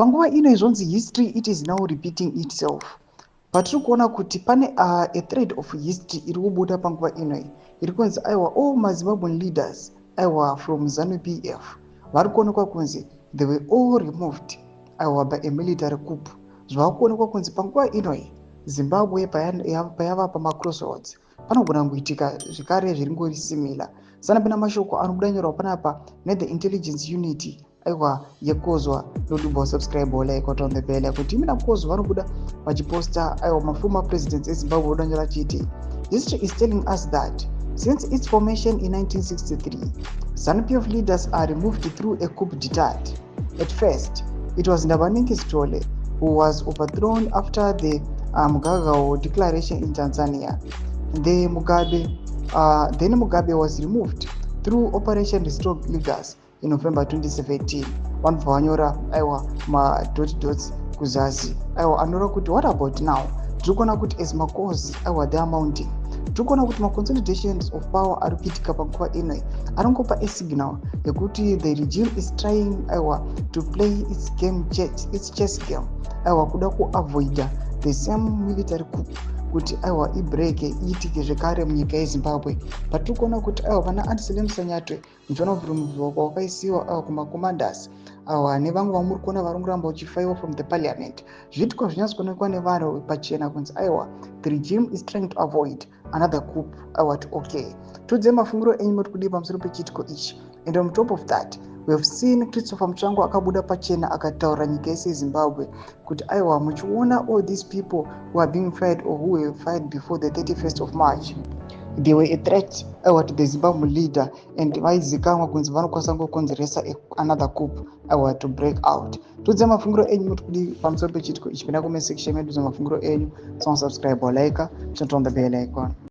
Panguva ino izvonzi history, it is now repeating itself. Patiri kuona kuti pane a thread of history iri kubuda panguva inoi, iri kunzi aiwa, all maZimbabwean leaders, aiwa, from ZANU PF vari kuonekwa kunzi they were all removed, aiwa, by a military coup. Zvava kuonekwa kunzi panguva inoi Zimbabwe payava pamacrossroads, panogona kuitika zvekare zviringori similar. Sanapinda mashoko anobuda nyorwa panapa nethe Intelligence Unit, aiwa, yekozwa nodubva subscribe, like, on the bell, kuti imi nakozwa vanobuda vachiposta, aiwa, maformer presidents eZimbabwe vodanyora chiti, "History is telling us that since its formation in 1963, ZANU-PF leaders are removed through a coup d'etat. At first it was Ndabaningi Sithole who was overthrown after the Mgagao Declaration in Tanzania. Then Mugabe was removed through Operation Restore Legacy in November 2017." Vanobva vanyora, aiwa, madot dots kuzasi, aiwa, anora kuti, "What about now? Tiri kuona kuti as macoups, aiwa, they are mounting, tiri kuona kuti maconsolidations of power ari kuitika panguva inoi aringopa asignal yekuti the regime is trying, aiwa, to play its game, its chess game, aiwa, kuda kuavoida the same military coup kuti, aiwa, ibreak iitike zvekare munyika yeZimbabwe." Patiri kuona kuti, aiwa, vana Anselem Sanyatwe muchiona kubvumibva kwawakaisiwa, aiwa, kumacommanders, aiwa, nevamwe vamuri kuona vari kuramba uchifayiwa from the parliament, zviitiko zvinyatsokuonekwa nevanhu pachena kunzi, aiwa, the regime is trying to avoid another coup, aiwa, to okay. Tiudzei mafungiro enyu, moti kudii pamusoro pechiitiko ichi? And on top of that, we have seen Christopher Mutsvangwa akabuda pachena akataura nyika yese yeZimbabwe kuti, aiwa, muchiona all these people who are being fired or who were fired before the 31st of March, they were a threat, aiwa, to the Zimbabwe leader and vaizikanwa kunzi vanokwanisa kungokonzeresa another coup, aiwa, to break out. Tiudze mafungiro enyu, muti kudii pamusoro pechiitiko ichi? Pinda comment section medu, mafungiro enyu. Subscribe or like, turn on the bell icon.